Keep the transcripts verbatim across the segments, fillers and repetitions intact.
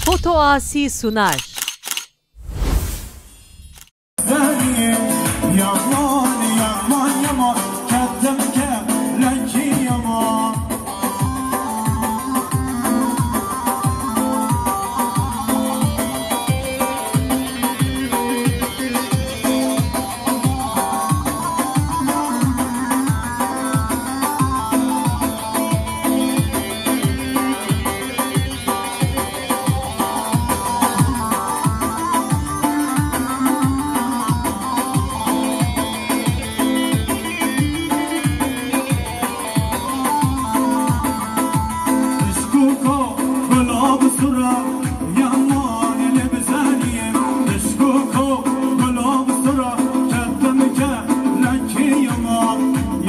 Foto Asi sunar. Yaman, yaman, yaman, kettim kelekî yaman. Pişkuko gula bi sura, yaman li bizaniyê. Pişkuko gula bi sura, kettim kelekî yaman.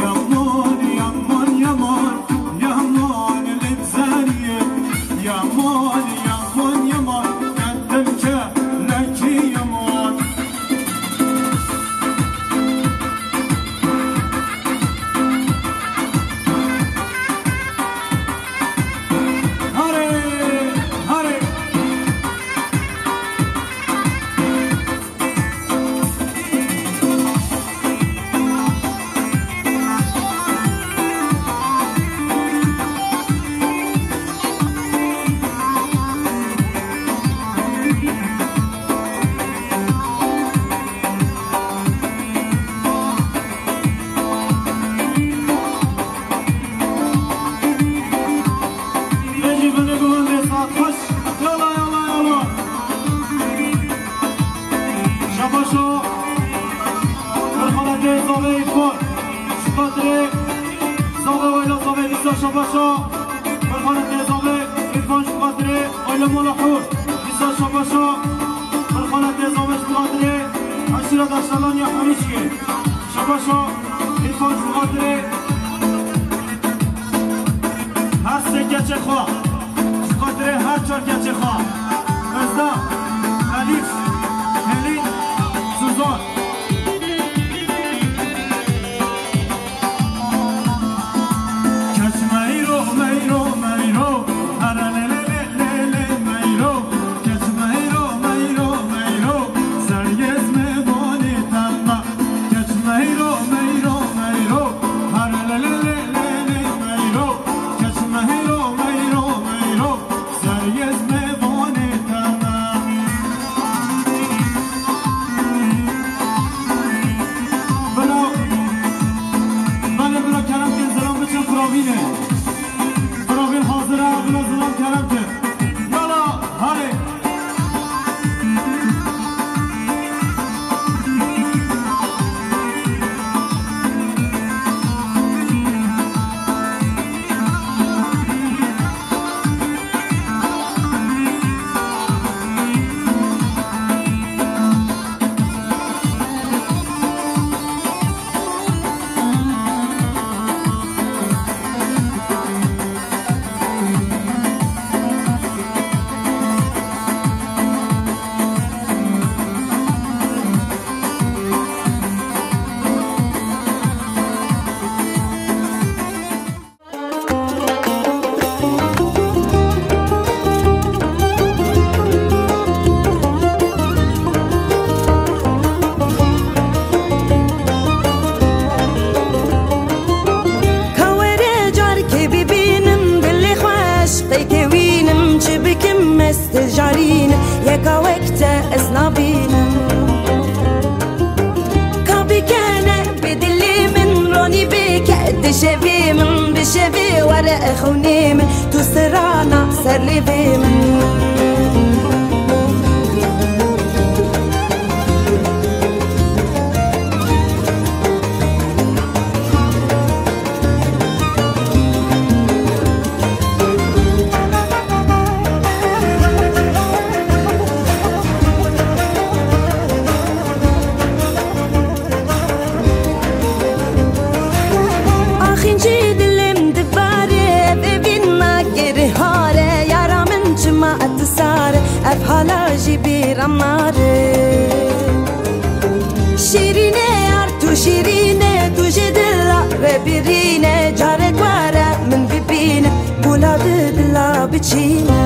Yaman, yaman, yaman, yaman li bizaniyê. Yaman, yaman, yaman, kettim kelekî yaman. Hare, hare. Bêjî binê guhundê saet xweş. Yala, yala, yala. Şabaşo. Merhametê zavê îfon. Ji xatirê zavê wayla zavê dîsa şabaşo. Merhametê zavê îfon ji xatirê wayla mala hûr. Dîsa şabaşo. Merhametê zavê ji xatirê eşîra daştalan ya Hemîçkê. Şabaşo, îrfan ji xatirê her sê keçê xwe, ji xatirê her çar keçê xwe. Ezda, Elîf, Helîn, Suzan. Keç meyro, meyro, meyro, here lê lê lê lê lê meyro. Keç meyro, meyro, meyro, serê zimêvanê terna. Keç meyro, meyro, meyro, here lê lê lê lê lê meyro. Keç meyro, meyro, meyro, serê zimêvanê terna. Bila, belê bila kerem kin zilam biçin firavînê. Firavîn hazir e, bila zilam kerem kin. Yala, hale. Ka were carkê bibînim, dilê xweş qey kewînim, çi bikim ez tu carînim, yeka wek te ez nabînim. Ka bikene bi dilê min, ronî bike di şevê min, bi şevê were xewnê min, tu sirana ser lêvê min. Axîncî dilê min dibare, ev evîn nagere hare, yara min çima tu sare, ev hala jî bîra min nare. Şîrîne yar tu şîrîne, tu jê dila re birîne, carek were min bibîne, bûla di dila biçîne.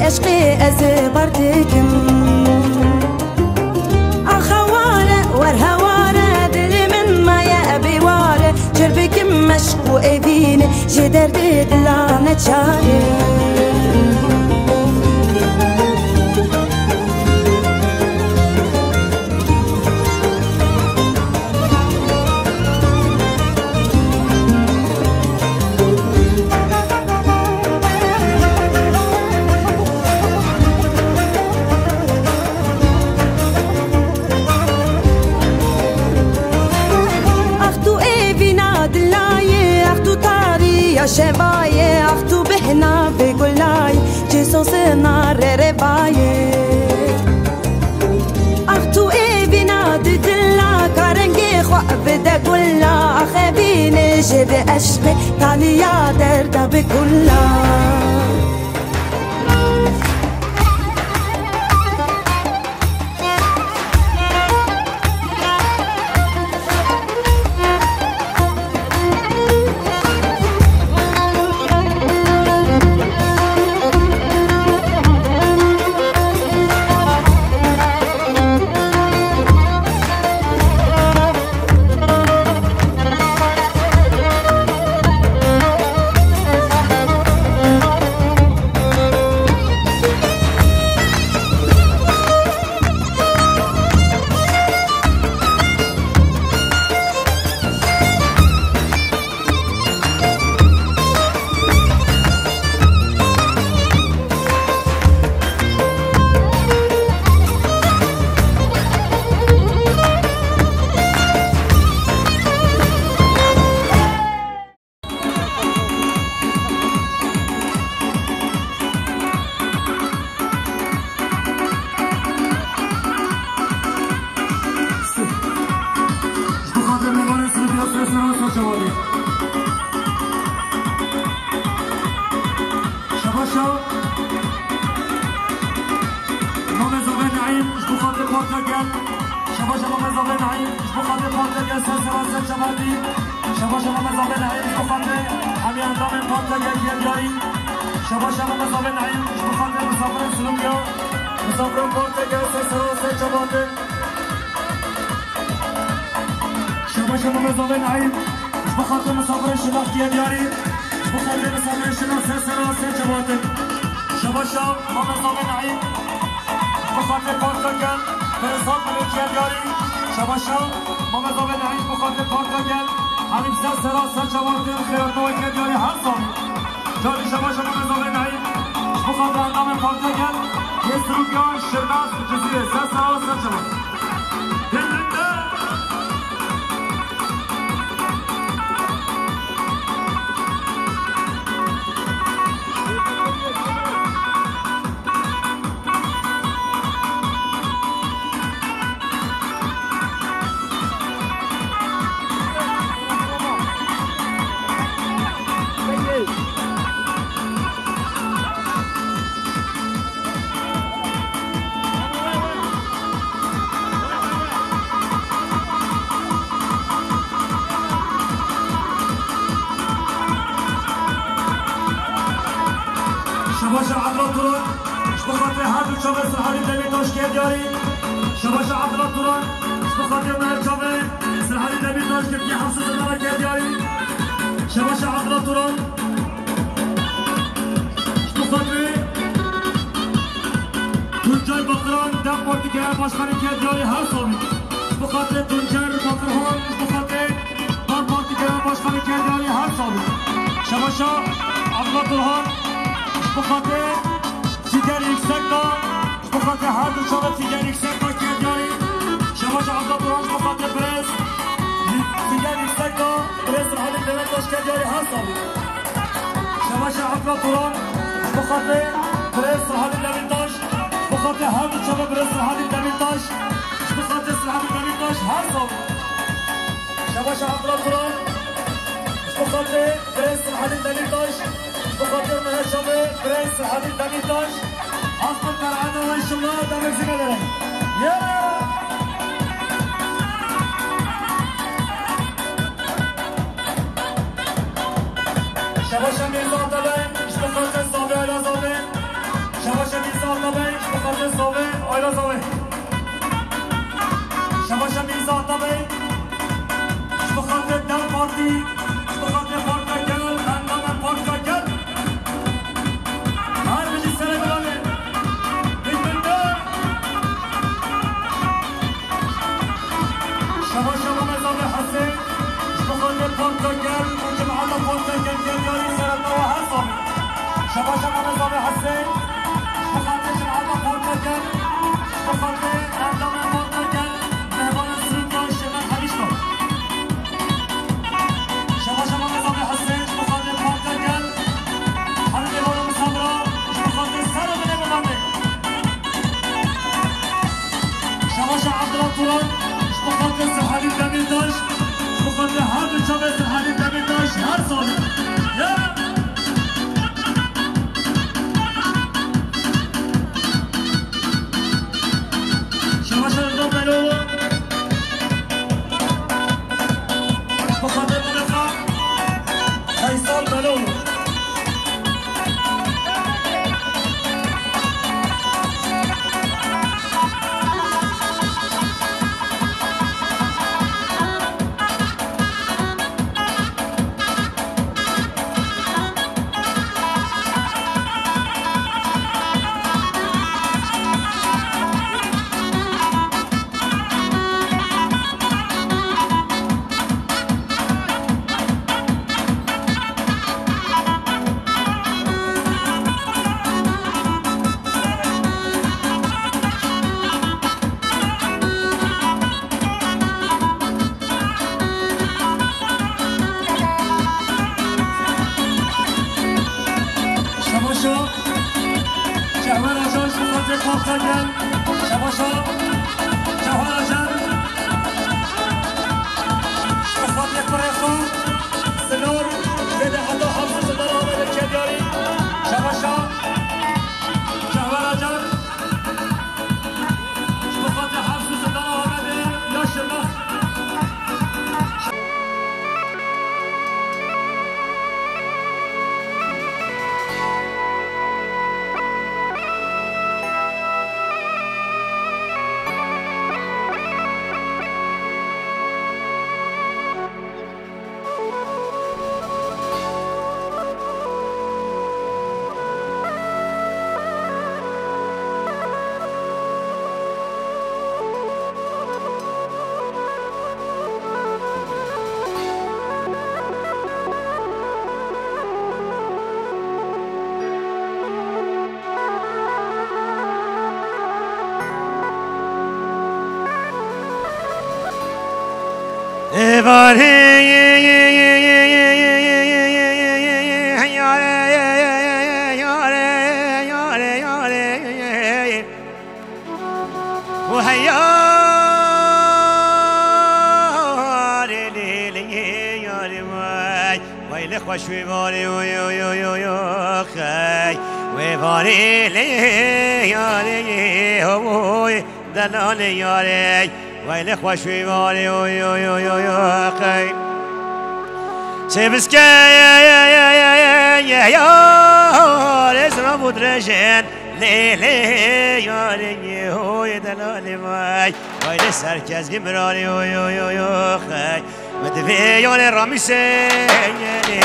Eşqê ez bar dikim. Axa ware, wer heware, dilê min maye ebê ware, çêr bikim meşq û evînê, ji derdê dila neçare. Ax tu evîna dilayê, ax tu tariya şebayê, ax tu bihna vê gulayê, çi sosina rerebayê. Ax tu evîna di dila, ka rengê xwe bide gula, ax evînê jê bi eşqê, taliya derda bi kula. Ji bo xatir mêvanên Silivriya, ser seran ser çavadê. Şebaşa Mamê Zavê Neîm, ji bo xatir Partiya Gel. Şebaşa Mamê Zavê Neîm, ji bo xatir Partiya Gel, ser seran ser çavadê. Şebaşa Mamê Zavê Neîm, ji bo xatir hemî endamên Partiya Gel yên diyarî. Şebaşa Mamê Zavê Neîm, ji bo xatir misafirên Silivriya, misafirên Partiya Gel, ser seran ser çavadê. Şebaşa Mamê Zavê Neîm, ji bo xatir misafirên Şirnexê diyarî, ji bo xatir misafirên Şirnex, ser seran ser çavadê. Şebaşa Mamê Zavê Neîm, ji bo xatir Partiya Gel, Ferzan Melekî diyarî. Şebaşa Mamê Zavê Neîm, ji bo xatir Partiya Gel, hemî ser seran ser çavadê, xêratnameyê diyarî her sal. Carî şebaşa Mamê Zavê Neîm, ji bo xatir endamên Partiya Gel, yê Sirûkiyan, Şirnex, Cizîrê, ser seran ser çavadê. Şebaşa Abdullah Turan, ji bo xatirê her du çavên Sirhalî Demîrtaş kê diyarî. Şebaşa Abdullah Turan, ji bo xatirê me her çavên Sirhalî Demîrtaş girtiye hepsê zindana kê diyarî. Şebaşa Abdullah Turan, ji bo xatirê Tuncer Bakiran, DEM Partî Genel Başkanê kê diyarî her sal. Ji bo xatirê Tuncer Bakirhan, ji bo xatirê DEM Partî Genel Başkanê kê diyarî her sal. Şebaşa Abdullah Turhan, ji bo xatirê Figen Yüksekdağ, ji bo xatirê her du çavên Figen Yüksekdağ kê diyarî. Şebaşa Abdullah Turhan, ji bo xatirê birêz Figen Yüksekdağ, birêz Sirhalî Demîrtaş kê diyarî her sal. Şebaşa Abdullah Turan, ji bo xatirê birêz Sirhalî Demîrtaş, ji bo xatirê her du çavên birêz Sirhalî Demîrtaş, ji bo xatirê Sirhalî Demîrtaş her sal. Şebaşa Abdullah Turan, ji bo xatirê birêz Sirhalî Demîrtaş, ji bo xatirê me her çavê birêz Sirhalî Demîrtaş, Ahmet Karahan'dan inşallah demek zî nedere. Ya! Şebaşa Mirza Atabey, ji bo xatir Sabiha Elazabê. Şebaşa Şebaşa Mîrza Atabey, ji bo xatir DEM Partî, ji bo xatir Parka Gel, endamên Parka Gel. Her bijî serê bilanê. Bîn bîn de. Şebaşa Mamê Zavê Hesên, ji bo xatir Parka Gel û cemaeta Parka Gel, gel yarî sereta we her sabî. Şebaşa Mamê Zavê Hesên, ji bo xatir cemaeta Parka Gel, ji bo xatir endamên Parka Gel, mehvanên Sûrî Şêxan Hemîşka. Şebaşa Mamê Zavê Hesên, ji bo xatir Parka Gel, her mêvana misafira, ji bo xatir ser û binê milandê. Şebaşa Abdullah Turan, ji bo xatir Serhedî Demîrtaş, ji bo xatir her du çavê Serhedî Demîrtaş her salî. Ya! Şebaşa Rıza Beloğlu, ji bo xatir Mehmet Xan, Feysal Beloğlu. Şebaşa Cehwer Acar ji bo xatirê Parka Gel. Şebaşa Cehwer Acar ji bo xatirê kurê xwe Sinar, lê de heta hevsû Sinar Amedê Kedyarî. Şebaşa Cehwer Acar. Ji bo xatir hevsû Sinar Amedê ya Şirnex. Êvarê Wey lê xweş wê varê, oy, oy, oy, oy, oy, xey. Wê varê lê yarê, oy, delalê yarê. Wey lê xweş wê varê, oy, oy, oy, oy, oy, xey. Çê biske yarê, zirav û dirêjên lê, lê yarê, oy, delalê vay. Wey lê serkezgî mirarê, oy, oy, oy, oy, xey. Min divê yarê ramîsê, lê, lê,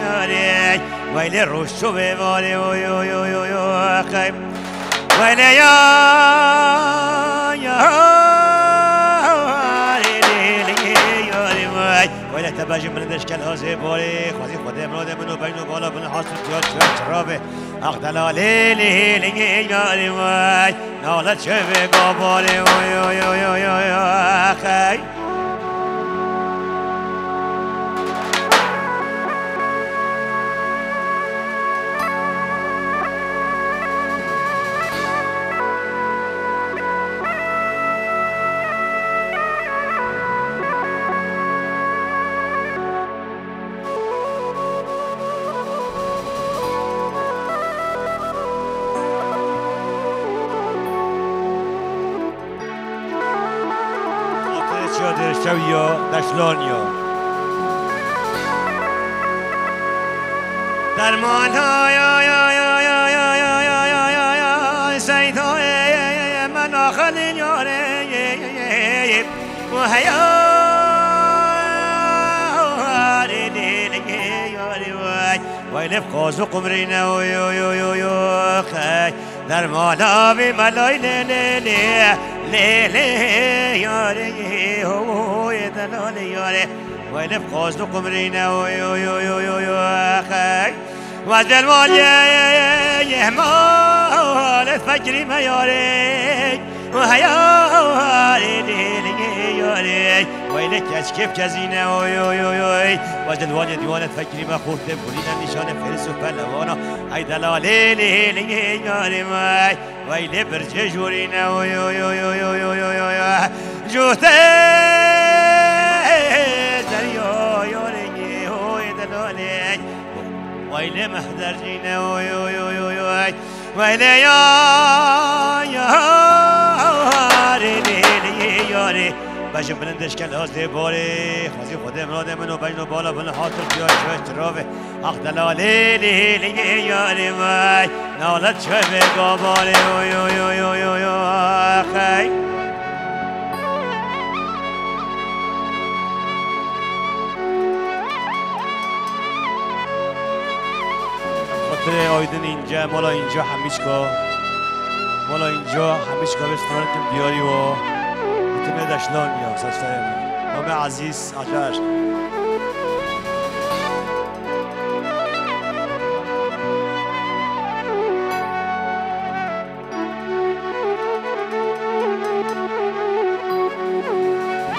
yarê. Weylê roj çovê varê, oy, oy, oy, oy, oy, xey. Weylê ya, ya, lê, lê, lê, yarê, wey. Weylê te bejî min deşkel hazê borê, xwezî Xwedê mirodê min û beyn û bala bin hasû tiya tiya çirabê. Ax delalê, lê, lê, yarê, wey. Nala çevê gabarê, oy, oy, oy, oy, oy, oy, xey. Xatirê çiya Dêrşewiya Deşlaniya. Dermana ya, ya, ya, Seyda, e, e, e, me Lê yarê, heyarê lê, lê yarê vay. Vay lê bi qaz û qumrîne, oy, oy, oy, oy, oy, xey. Dermala vê melayî lê, lê, lê, lê, lê yarê, ho, ho, yê delalê yarê. Vay lê bi qaz û qumrîne, oy, oy, oy, oy, oy, oy, xey. Wezên wal ye, ye, ye, ye, malê fekrî me yarê. Heyarê lê, lê, lê yarê. Weylê keçkê bi kezîne, oy, oy, oy, oy. Wezên wal ye dîwanê fekrî me xortê gulîne nîşanê fêris û pelewano. Hey delalê lê, lê, lê yarê me. Weylê bircê jûrîne, oy, oy, oy. Jûtê derya yarê, oy, delalê. Weylê mehdercîne, oy, oy, oy, oy, oy. Weylê ya, ya, rê, lê, lê, yarê. Bejin bilind eşkel az dê borê. Xwezî Xwedê miradê min û bejno bala bin hatir diya çöş tirave. Ax delalê, lê, lê, yarê vay. Nalet çöve gabarê, oy, oy, oy, oy, oy, oy, xey. Xatirê Aydin Înce, mala Înce Hemîçka. Mala Înce Hemîçka ve stran kim diyarî wa. Bütün ne deşlan ya, saçlarım. Mame Aziz Acar.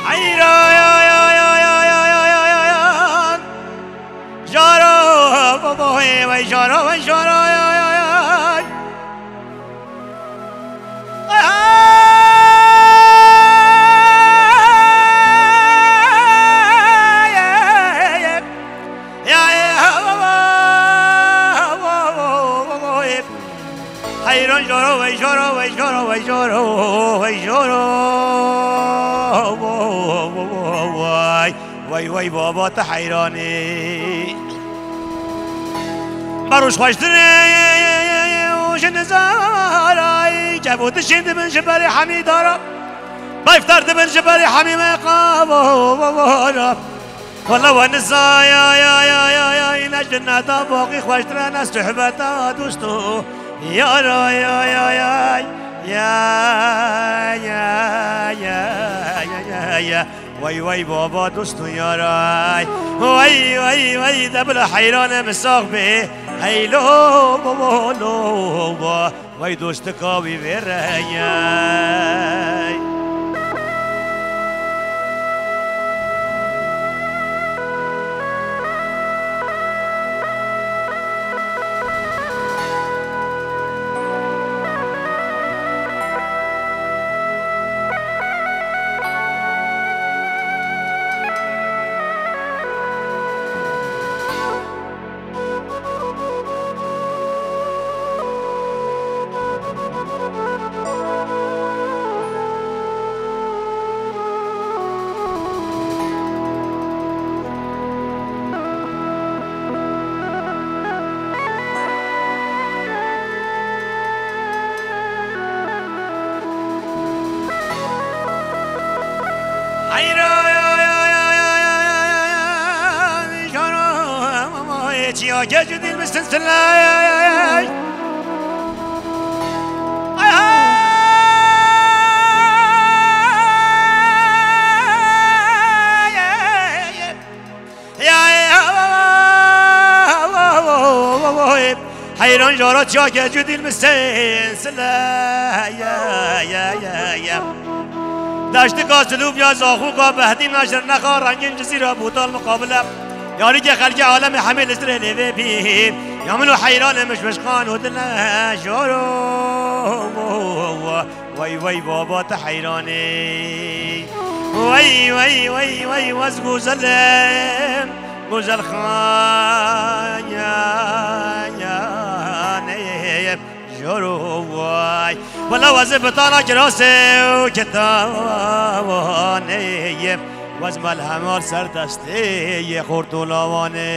Heyra, ya, ya, ya, ya, ya, ya, ya, ya. Jaro, bo, bo, hey, vay, jaro, vay, jaro, ya, ya, ya. Heyran joro, vey joro, vey joro, vey joro, vey joro. Vay. Wey wey baba te heyranî. Baroş xweştir e û ji nizaray, kevo dişên dibin ji berê hemî dara. Beftar dibin ji berê hemî me qavo vara. Wala we niza ya ya ya ya ya, ne ji neda baqî xweştir e, ne sohbeta dosto yara ya ya ya ya ya ya ya ya ya. Wey wey baba dost û yaray. Wey wey wey de bila heyran e misax bê. Hey lo bo bo lo bo. Wey dostika wî vê reyey. Heyran jara çiya gecû dîl mi sensile. Deştika Silûbya, Zaxûka Behdîna, Jirnexa Rengîn, Cizîra Bûtal muqabile. Yarîkê xelkê alemê hemê li sirê lêvê bî. Ya min û heyranê min ji mişqan û dile jaro. Wey wey baba te heyranî. Wey wey wey wey wez Guzel e. Guzel Xan ya ya ne. Joro way. Wela wezê bitana kirasê û kitawanê. Wez melhema ser destê yê xortolawanê.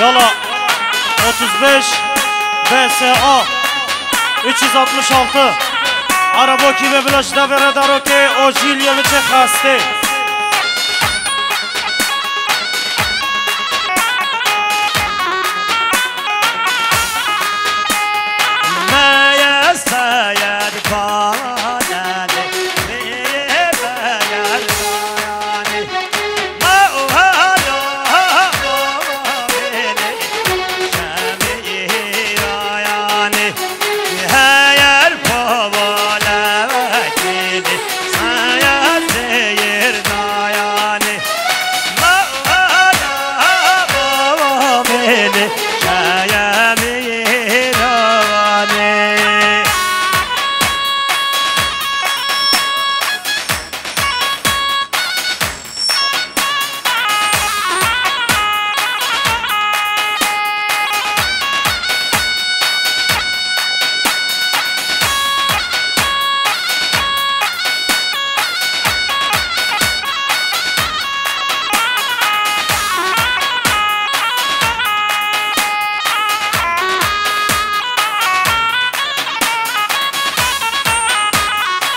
Yala, otuz beş B S A üç yüz altmış altı. Arabo kî ve bilaş da ve radarokê o jîl yemişe xastê.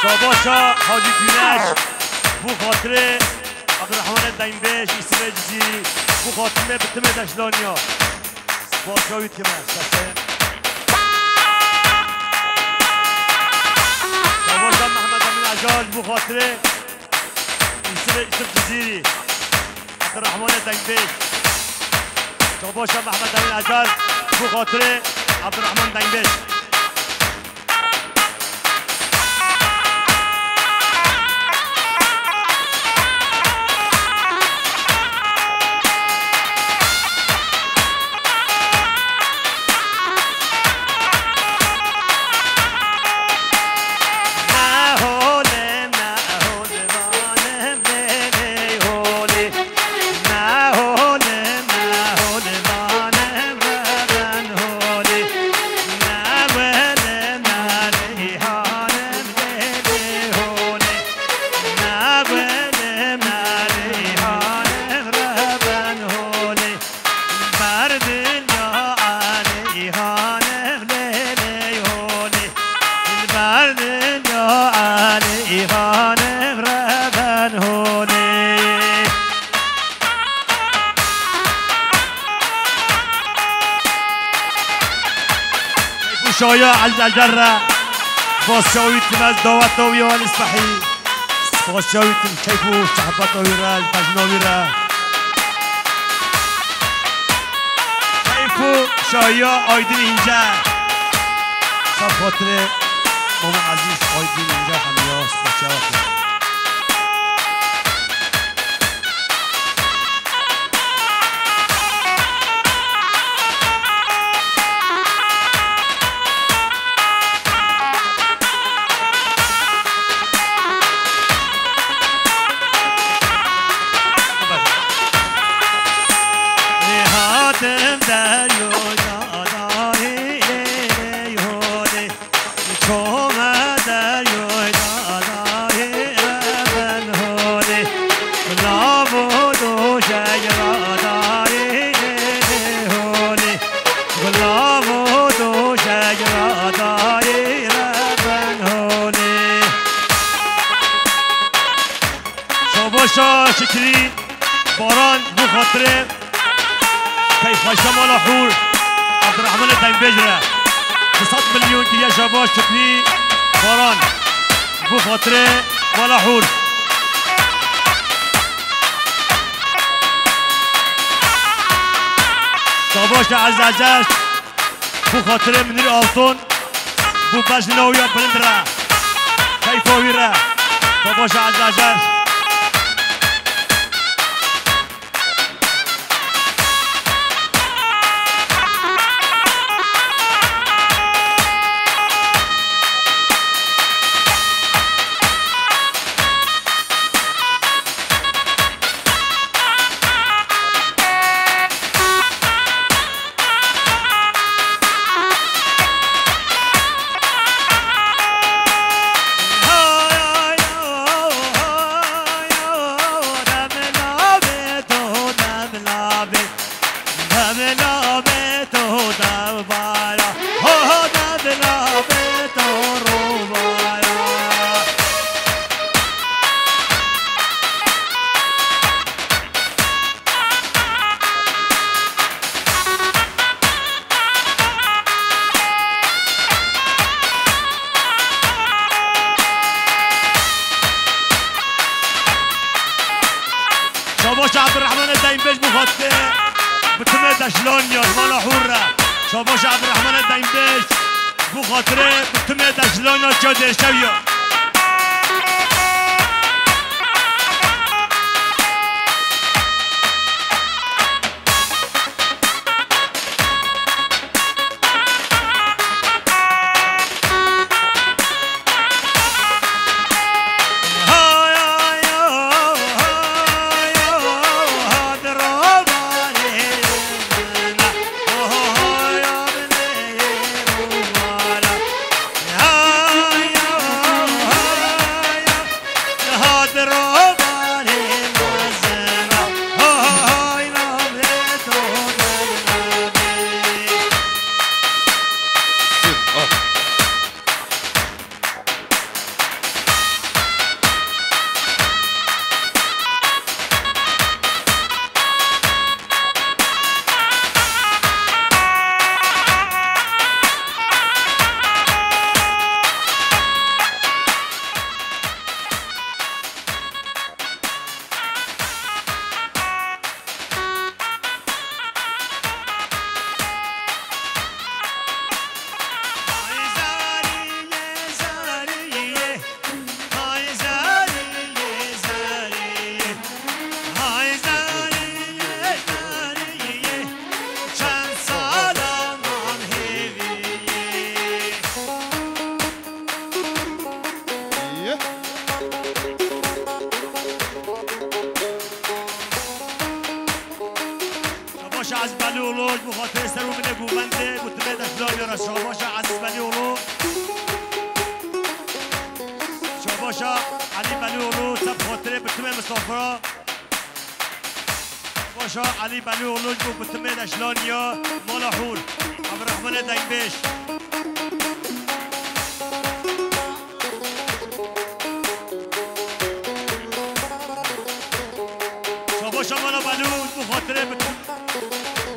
Şabaşa Hacî Güneş, bu xatirê Abdurrahmanê Dengbêj, Îsrê Cizîrî, bu xatirê bi timê deşlaniya. Spasiya wî dikime, sesê. Şabaşa Mehmet Emîn Ecar, bu xatirê Îsrê Îsrê Cizîrî, Abdurrahmanê Dengbêj. Şabaşa Mehmet Emîn Ecar, bu xatirê Abdurrahman Dengbêj. Şaya Elî Ecer re, spasiya wî dikim ez, daweta wî ya Elî Spehî. Spasiya wî dikim keyf û sohbeta wî re, bejna wî re. Keyf û şahiya Aydin Înce. Saf xatirê Mama Ezîz Aydin Înce hemiya spasiya wî dikim. Şabaşa Şikrî Baran bu xatirê Keyfxweşa Mala Hûr, Abdurrahmanê Dengbêj re. Du sed milyon kiriye şabaş Şükrî Baran. Bu xatirê Mala Hûr. Şabaş Ezîz Ecer. Bu xatirê Münîr Altun. Bu bejna wî ya bilind re. Keyfa wî re. Şabaş Ezîz Ecer. Ebdurrahmanê Deynbêj bi xatirê bi timê deşlaniya mala hûr re. Şabaş Ebdurrahmanê Deynbêj bi xatirê bi timê deşlaniya çiya Dêrşeviya. Şabaşa Ezîz Belîoglu ji bo xatirê ser û binê govendê bi timê deşlaniya re. Şabaşa Ezîz Belîoglu. Şabaşa Elî Belîoglu ser bi xatirê bi timê misafira. Şabaşa Elî Belîoglu ji bo bi timê deşlaniya mala hûr. Ebdurrahmanê Deynbêj. Şabaşa mala Belû, bu xatirê bi-,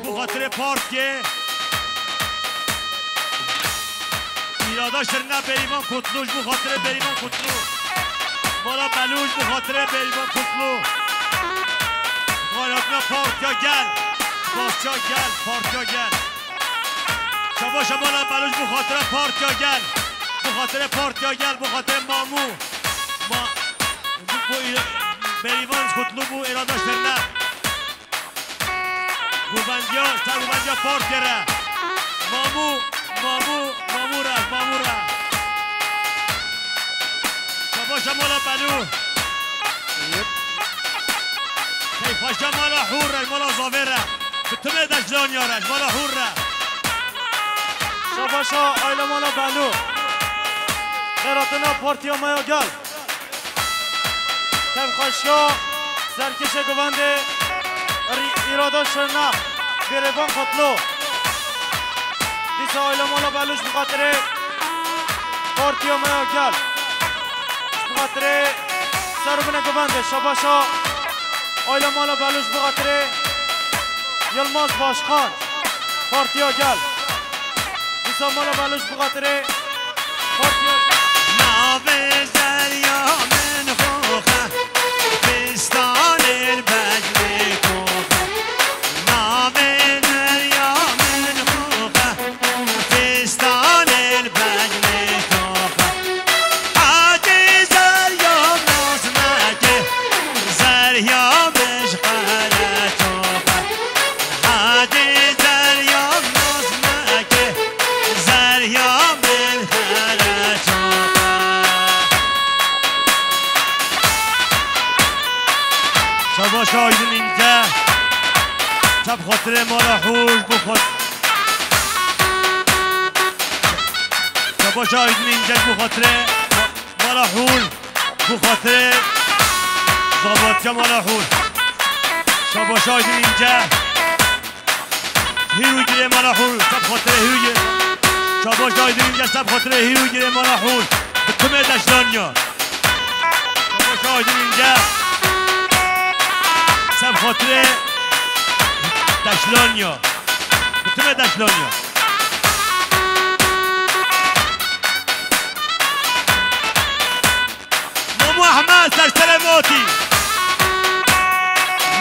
bu xatirê partiyê. Îrada Şirne Bêrîvan Kutlu, ji bu xatirê Bêrîvan Kutlu. Mala Belû, ji bu xatirê Bêrîvan Kutlu. Xalatna Partiya Gel. Partiya Gel, Partiya Gel. Şabaşa mala Belû ji bo xatira Partiya Gel. Bo xatirê Partiya Gel, bo xatirê Mamû. Ma-, bo î-, Bêrîvan Kutlu bû, Îrada Şirne. Govendiya, ser govendiya Partiya re. Mamû, Mamû, Mamû re, Mamû re. Şabaşa mala Belû. Keyfaşa mala Hûr re, mala Zavê re. Bi timê deşlaniya re, ji mala Hûr re. Şabaşa aile mala Belû. Xêratina partiya me ya gel. Keyfaşa serkêşê govendê Î-, Îrada Şirne, Bêrîvan Kutlu. Dîsa aile mala Belû ji bi xatirê partiya me ya gel. Bi xatirê ser û binê govendê, şabaşa aile mala Belû ji bi xatirê Yilmaz Başkan, Partiya Gel. Dîsa mala Belû ji bi xatirê Partiya Gel. Navê zerya min xoxe, fistanê bejnê koxe. Navê zerya min xoxe, fistanê bejnê koxe. Hacî zerya naz neke, zerya min ji xere çoxe. Hacî zerya naz neke, zerya min xere çoxe. Şabaş Aydin İnce. Çap xatirê mala Hûr, bu xat-, Şabaş Aydin İnce, bu xatirê ma-, mala Hûr. Bu xatirê Zavatya mala Hûr. Şabaş Aydin İnce. Hîrû girê mala Hûr. Seb xatirê hîrû girê. Şabaş Aydin İnce, seb xatirê hîrû girê mala Hûr. Bi timê deşlaniya. Şabaş Aydin İnce. Seb xatirê deşlaniya. Bi timê deşlaniya. Mamu Ehmed, ser serê motî.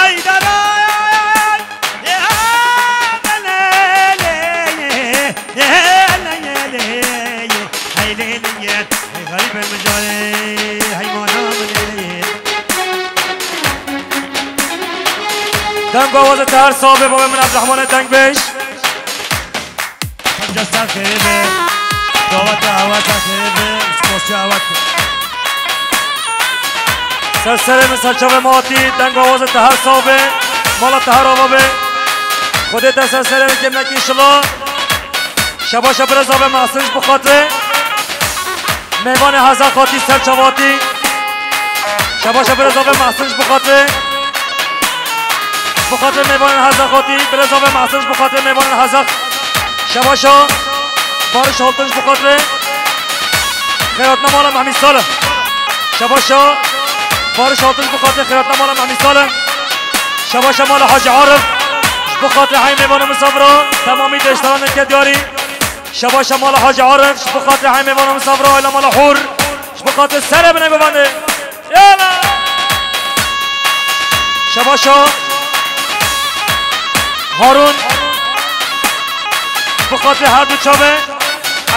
Ay daray, ya lê lê, ya lê lê, ay lê lê, ay garîbê min carê, hey mana min lê lê. Deng awazê te her sax be, bavê min Abdurrahmanê dengbêj. Hemca ser xêrê be. Daweta ewa ser xêrê be. Spasî ewa. Ser serê min, ser çavê me hatî, deng awazê te her sax be. Mala te her ava be. Xwedê te ser serê min kêm nekî inşallah. Şebaşa birêz ave Mehsin ji bo xatirê. Mêvanê Hezexatî ser çavatî. Şebaşa birêz ave Mehsin ji bo xatirê. Ji bo xatirê mêvanên Hezexatî, birêz ave Mehsin ji bo xatirê mêvanên Hezex. Şebaşa Bariş Haltin ji bo xatirê xêratna mala Mehmî Salih. Şebaşa Bariş Haltin ji bo xatirê xêratna mala Mehmî Salih. Şebaşa mala Hacî Arif ji bo xatirê heyî mêvana misafira temamî deştaranên ke diyarî. Şebaşa mala Hacî Arif ji bo xatirê heyî mêvana misafira aîla mala Hûr. Ji bo xatirê serê bine govendê. Yala! Şebaşa Harun. Ji bo xatirê her du çavê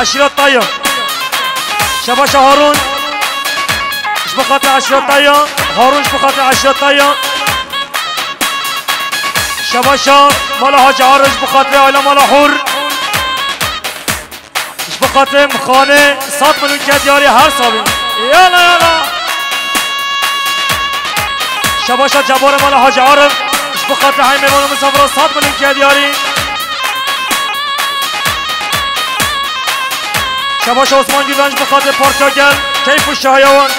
eşîret Taya. Şebaşa Harun. Ji bo xatirê eşîret Taya. Harun ji bo xatirê eşîret Taya. Şebaşa mala Hacî Arif ji bo xatirê aîla mala Hûr. Ji bo xatirê Mixanê sed milyon ke diyarî her sabî. Yala yala. Şebaşa Cebarê mala Hacî Arif. Ji bo xatirê heyî mêvan û misafira sed milyon ke diyarî. Şebaşa Osman Güven ji bo xatirê Parka Gel. Keyf û şahiya wan.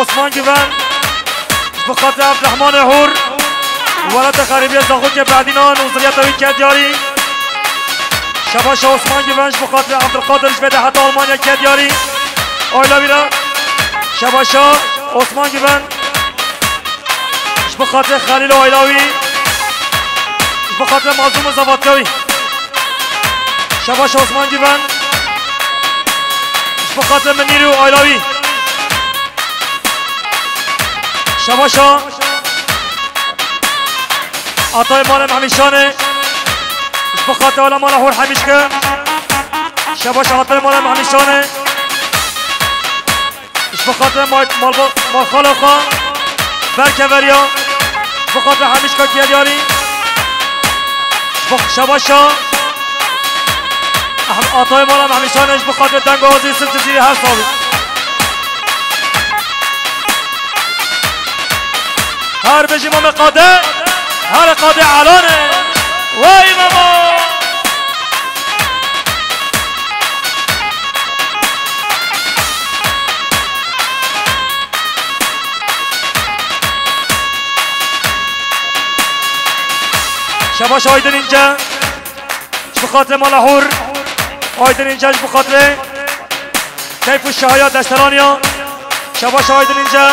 Osman Güven. Ji bo xatirê Evdirehmanê Hûr, welata xerîbiyê Zaxokê Bedînan û ziriyeta wî ke diyarî. Şebaşa Osman Güven ji bo xatirê Evdilqadir ji vê de heta Almanya ke diyarî. Ayla wî re. Şebaşa Osman Güven ji bo xatirê Xelîl û ayla wî. Ji bo xatirê Mazlûm û zevatka wî. Şebaşa Osman Güven ji bo xatirê Minîr û ayla wî. Şebaşa Atay Mala Mehmîşanê. Ji bo xatirê Ala Mala Hor Hemîşke. Şebaşa Atay Mala Mehmîşanê. Ji bo xatirê mal-, malba-, malxala xwe. Berkeveriya. Ji bo xatirê Hemîşka Kelyarî. Ji bo Şebaşa. Ehm-, Atay Mala Mehmîşanê ji bo xatirê Dengazî Yusuf Cizîrî her sabî. Her bijî Mame Qade, her Qade Elane. Wey Memo! Şebaş Aydın İnce. Ji bo xatirê Mala Hûr. Aydin Înce ji bo xatirê keyf û şahiya Desteraniya. Şebaş Aydin Înce.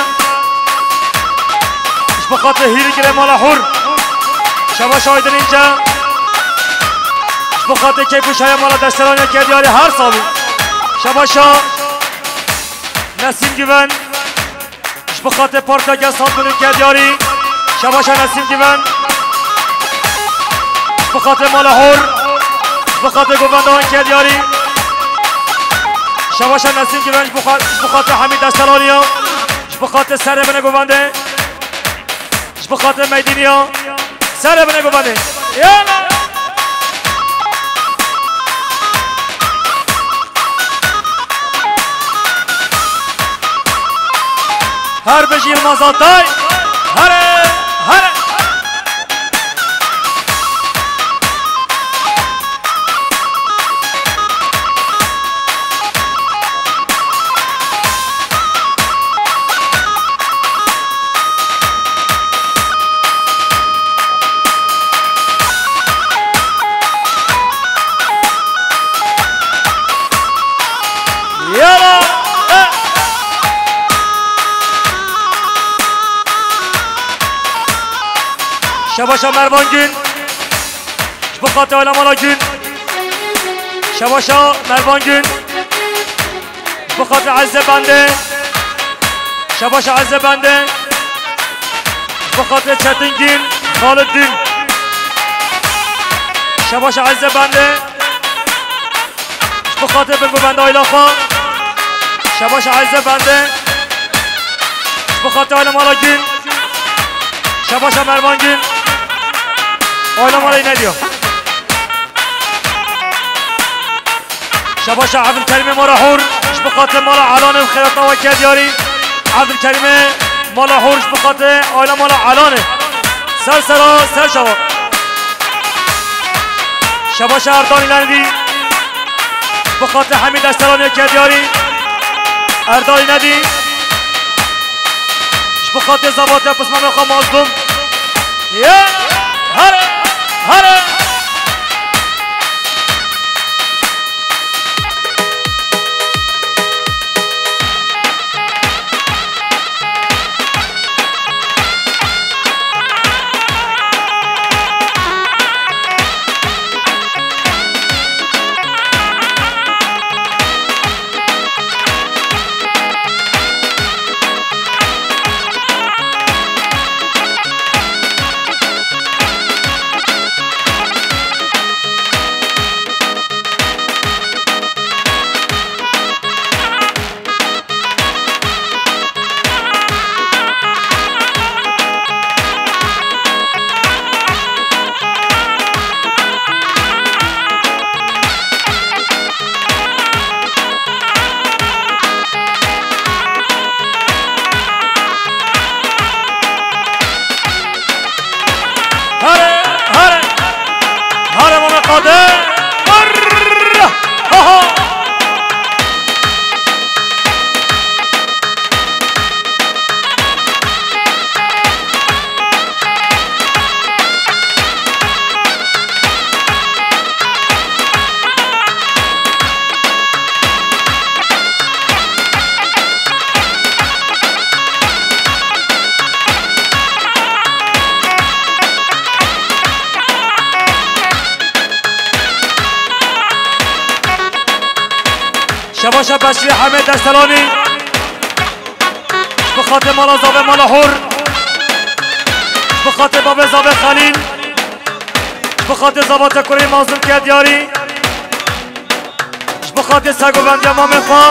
Ji bo xatirê hîrî girê Mala Hûr. Şebaş Aydin Înce. Ji bo xatirê keyf û şahiya Mala Desteraniya ke diyarî her sabî. Şebaşa Nesîm Güven. Ji bo xatirê Parka Gel sed milyon ke diyarî. Şebaşa Nesîm Güven. Ji bo xatirê Mala Hor. Ji bo xatirê govenda wan ke diyarî. Şebaşa Nesîm Güven ji bo xa-, ji bo xatirê Hemîd Desteraniya. Ji bo xatirê serê bine govendê. Ji bo xatirê Meydîniya. Serê bine govendê. Yala! Her bijî Yilmaz Atay. Here, here. Yala! E! Şebaşa Mervan Gün. Ji bo xatirê Alamala Gün. Şebaşa Mervan Gün. Ji bo xatirê Ezze Bende. Şebaşa Ezze Bende. Ji bo xatirê Çetin Gîn, Xalid Dîn. Şebaşa Ezîze Bendê. Ji bo xatirê bingo benda aîla xwe. Şebaşa Ezîze Bendê. Ji bo xatirê aîla mala Gîn. Şebaşa Mervan Gîn. Aîla mala Înediya. Şebaşa Evdilkerîmê mala Hûr, ji bo xatirê mala Elanê û xêrata we ke diyarî. Evdilkerîmê mala Hûr, ji bo xatirê aîla mala Elanê. Ser sera, ser çava. Şebaşa Erdalî Nedî, ji bo xatirê hemî destelanê ke diyarî. Erdalî Nedî, ji bo xatirê zebata pismamê xwe Mazlûm. Ye, here, here. Here, here. Here Mame Qadir. Mırr! Ha ha! Şebaşa Beşîrê Hemê Destelanî. Ji bo xatirê mala zavê mala Hor. Ji bo xatirê bavê zavê Xelîl. Ji bo xatirê zava Tekurê Mazlûm ke diyarî. Ji bo xatirê sergovendiya mamê xwe.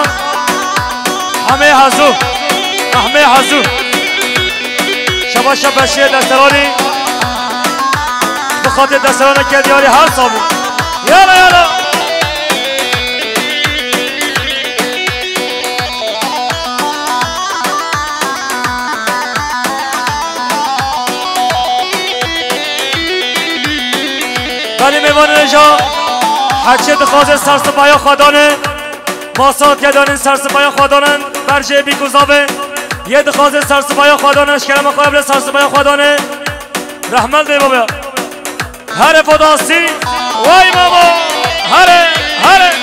Hemê hezû. Hemê hezû. Şebaşa Beşîrê Destelanî. Ji bo xatirê Destelanê ke diyarî her sabî. Yala, yala. Belê mêvanê hêja, her çê dixwaze sersipaya xwe dane. Masa ke danên sersipaya xwe danin, berjê bîk û zavê. Yê dixwaze sersipaya xwe dane, ji kerema xwe ev lê sersipaya xwe dane. Rehmet bê babe. Here fodasî, way mamo, here, here.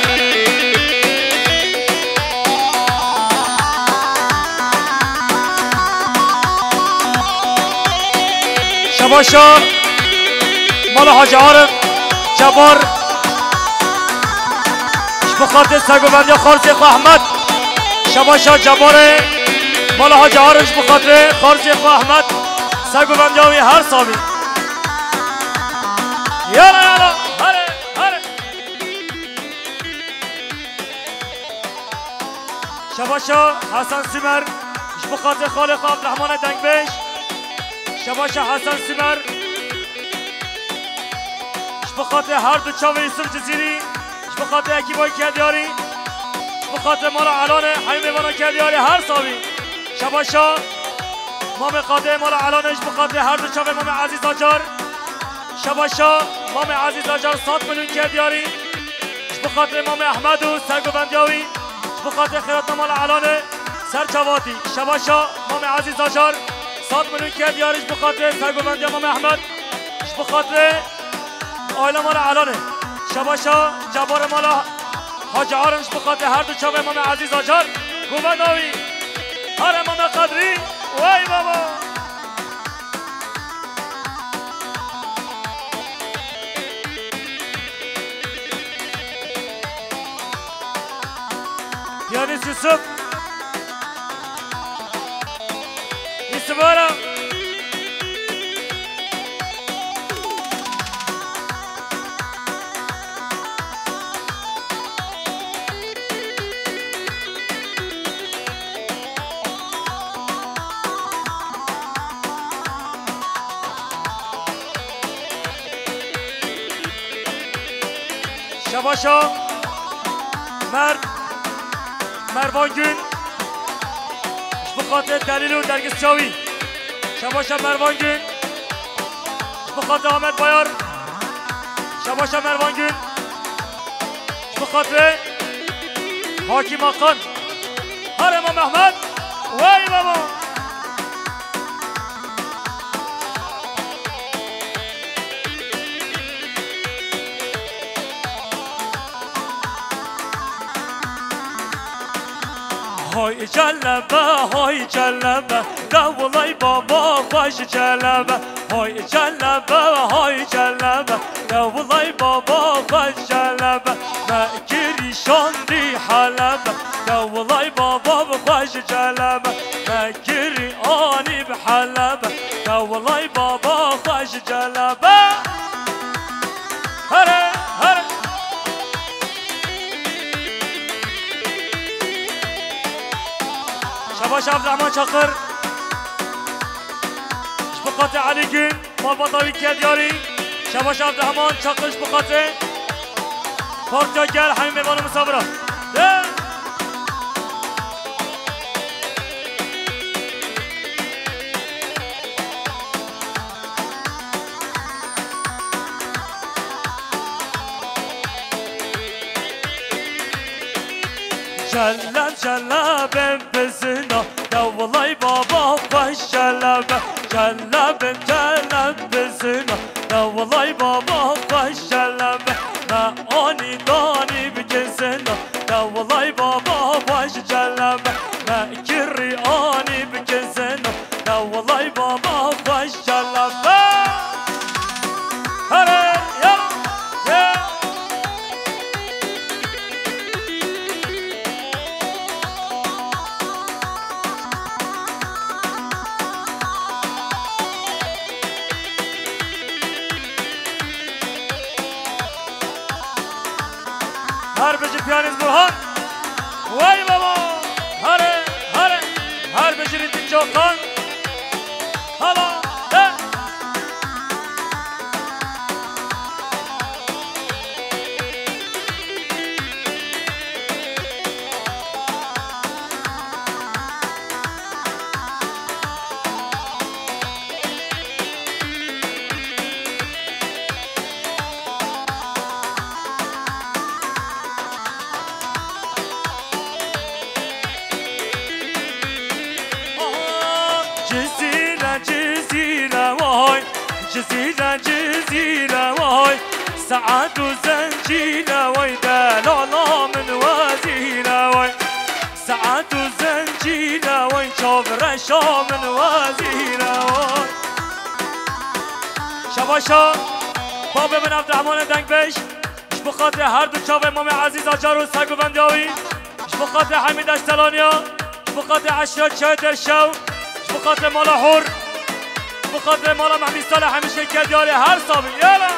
Şebaşa mala Hacî Arif, Cebar. Ji bo xatirê sergovendiya xarzê xwe Ehmed. Şebaşa Cebarê mala Hacî Arif ji bo xatirê xarzê xwe Ehmed. Sergovendiya wî her sabî. Yala, yala, here, here. Şebaşa Hesen Simer, ji bo xatirê xalê xwe Abdurehmanê Dengbêj. Şebaşa Hesen Simer, ji bo xatirê her du çavê Yusuf Cizîrî, ji bo xatirê ekîba wî ke diyarî, ji bo xatirê mala Elanê, hemî mêvana ke diyarî her sabî. Şebaşa mamê Qadirê mala Elanê, ji bo xatirê her du çavê mamê Ezîz Acar. Şebaşa mamê Ezîz Acar sed milyon ke diyarî. Ji bo xatirê mamê Ehmed û sergovendiya wî, ji bo xatirê xêrata mala Elanê ser çavatî. Şebaşa mamê Ezîz Acar, sed milyon ke diyarî ji bo xatirê sergovendiya mamê Ehmed, ji bo xatirê aîla mala Elanê. Şebaşa Cebarê mala Hacî Arif ji bo xatirê her du çavê mamê Ezîz Acar, govenda wî. Here mamê Qedrî, wey baba! Piyanîst Yusuf. Yusuf ara. Şebaşa Mer-, Mervan Gün, ji bo xatir Delîl û Dergiz Çawî. Şebaşa Mervan Gün, ji bo xatir Ahmet Bayar. Şebaşa Mervan Gün, ji bo xatir Hakim Akan. Herema Mehmet, wey baba! Hay celebe, hay celebe, de wilay baba xwe ji celebe. Hay celebe, hay celebe, de wilay baba xwe ji celebe. Me kirî şandî Helebe, de wilay baba bi xwe ji celebe. Me kirî anî bi Helebe, de wilay baba xwe ji celebe. Here, here. Şebaş Abdurrahman Çakır. Ji bo xatir Elî Gün, malbata wî kediya rî. Şebaş Abdurrahman Çakır ji bo xatir Partiya Gel hemî mêvan û misafira. De. Celeb celebim bizina, de wilay baba xweş celebe. Celebim celeb bizina, de wilay baba xweş celebe. Me anî danî bikin zina, de wilay baba xweş celebe. Me kirî anî bikin zina, de wilay baba xweş celebe. Here, ya, ya. Her bijî piyanîst Burhan. Wey baba. Here, here. Her bijî rîtim Cokan. Hala. He. Cizîre, Cizîre, way. Cizîre, Cizîre, way. Saet û zencîre, way. Delala min wezîre, way. Saet û zencîre, way. Çavreşa min wezîre, way. Şebaşa babê min Evdirehmanê Dengbêj. Ji bo xatirê her du çavê Mamê Ezîz Acar û sergovendiya wî, ji bo xatirê Hemîd Eştelaniya, ji bo xatirê Eşref Çayê Derşew, ji bo xatirê Mala Hor, ji bo xatirê Mala Mehmîd Salih hemîşe kediya rî her sabî. Yala!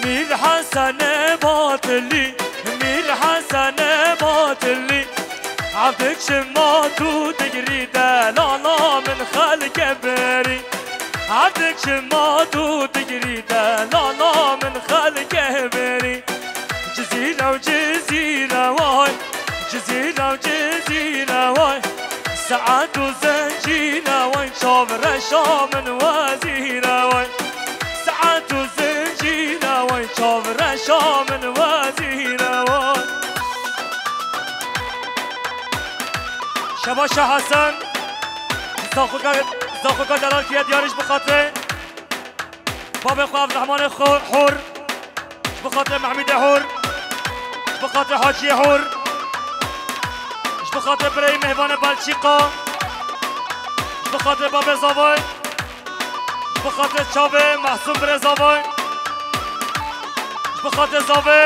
Mîr Hesenê Batilî, Mîr Hesenê Batilî, evdik çima tu digirî delala min xelke berî. Evdik çima tu digirî delala min xelke berî. Cizîre û Cizîre way, Cizîre û Cizîre way. Saet û zencîre way, çavreşa min wezîre way. Saet û zencîre way, çavreşa min wezîre way. Şebaşa Hesen, Zaxoka, Zaxoka Delal kiye diyarî ji bo xatirê babê xwe Evdirehmanê xwe Hor, ji bo xatirê Mehmûdê Hor, ji bo xatirê Haciyê Hor, ji bo xatirê birayê mêvanê Belçîka, ji bo xatirê babê Zavay, ji bo xatirê çavê Mehsûm birê Zavay, ji bo xatirê Zavê,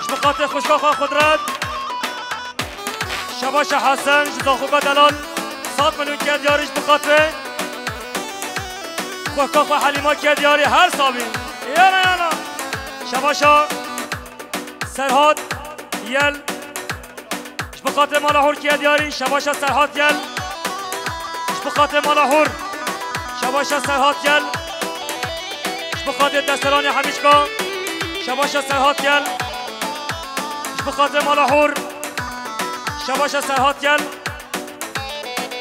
ji bo xatirê xwişka xwe Qudret. Şebaşa Hesen ji Zaxoka Delal sed milyon kediya rî ji bo xatirê Weka xwe Helîma ke diyarî her sabî. Yana yana. Şebaşa Serhat Yel. Ji bo xatirê mala hûr ke diyarî. Şebaşa Serhat Yel. Ji bo xatirê mala hûr. Şebaşa Serhat Yel. Ji bo xatirê destelanê hemîşka. Şebaşa Serhat Yel. Ji bo xatirê mala hûr. Şebaşa Serhat Yel.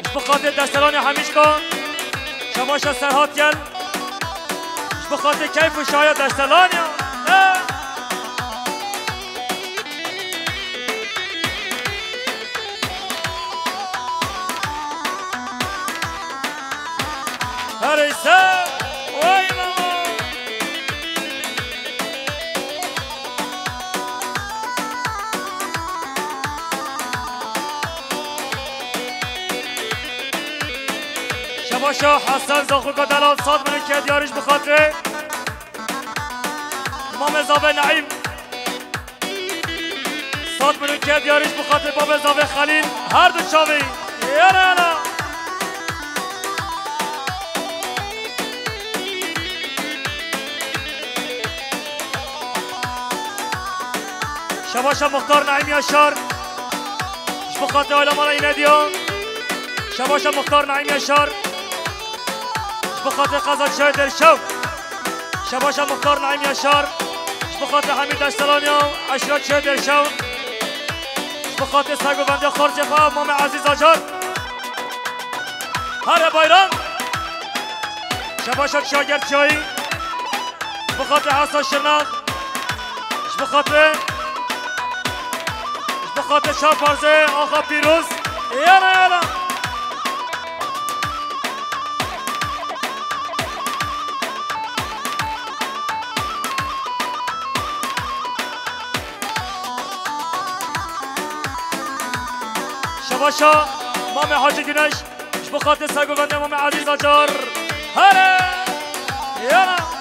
Ji bo xatirê destelanê hemîşka. Şebaşa Serhat Yel. Ji bo xatirê keyf û şaya destelanê. Eh! Herêse, wey mama. Şebaşa Hesen Zaxuka delal, sed milyon ke diyarî ji bo xatirê Mamê Zavê Naîm. Sed milyon ke diyarî ji bo xatirê babê Zavê Xelîl. Her du çavê. Yana yana. Şebaşa Muxtar Naîm Yaşar. Ji bo xatirê alemana Înediya. Şebaşa Muxtar Naîm Yaşar. Ji bo xatirê qeza Çiyayê Dêrşew. Şebaşa Muxtar Naîm Yaşar. Ji bo xatirê hemî destelaniya eşîra Çiyayê Dêrşew. Ji bo xatirê sergovendiya xarzê xwe Mamê Ezîz Acar. Here bayram. Şebaşa Çiyager Çiyayî. Ji bo xatirê Hesa Şirnax. Ji bo xatirê, ji bo xatirê Şaparzê, axa Pîroz. Yana yana. Şebaşa Mamê Hacı Güneş. Ji bo xatirê sergovendê Mamê Ezîz Acar. Here! Yana!